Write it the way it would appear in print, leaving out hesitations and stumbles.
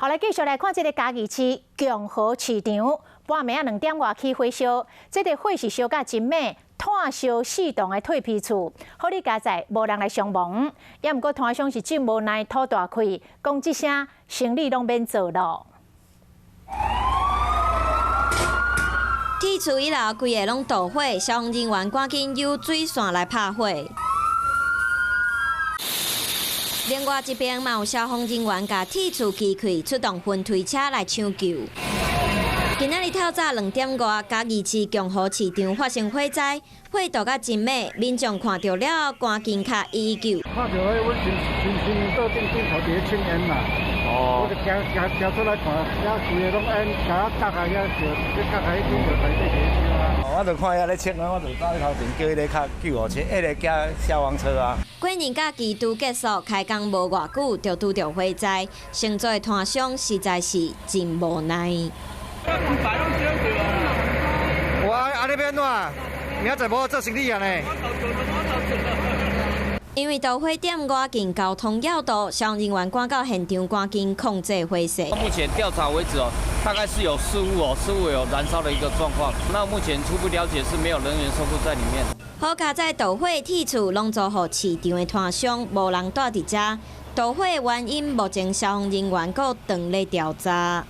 好，來繼續來看這个嘉義市共和市場，半暝仔2點外起火燒，這个火是燒甲真猛，炭燒四棟的鐵皮厝，好佳哉無人來傷亡，也毋過攤商是真無奈吐大氣，講這聲生理攏免做咯。鐵厝一樓規个攏著火，消防人員趕緊用水線來拍火。另外一邊嘛有消防人員共鐵厝支開，出動雲推車來搶救。今仔日透早2點外，嘉義市共和市場發生火災，火著甲真猛，民眾看著了，趕緊敲119。看著彼，阮先先先桌頂頂頭佇咧衝煙嘛，我就行行行出來看，遐規个攏煙，共我夾啊遐就，咧夾啊彼頂就內底佇咧燒啊。我就看遐咧衝啊，我就走去頭前叫彼个較救護車，彼个叫消防車啊。過年假期拄結束，開工無偌久就拄著火災，承租的攤商實在是真無奈。我啊，你欲按怎？明仔載無做生理啊呢？因為導火點外近交通要道，消防人員趕到現場，趕緊控制火勢。目前調查為止哦，大概是有四戶哦，四戶有燃燒的一個狀況。那目前初步了解是沒有人員受困在裡面。好佳哉著火鐵厝攏租予市場的攤商，無人蹛佇遮。著火的原因，目前消防人員閣當咧調查。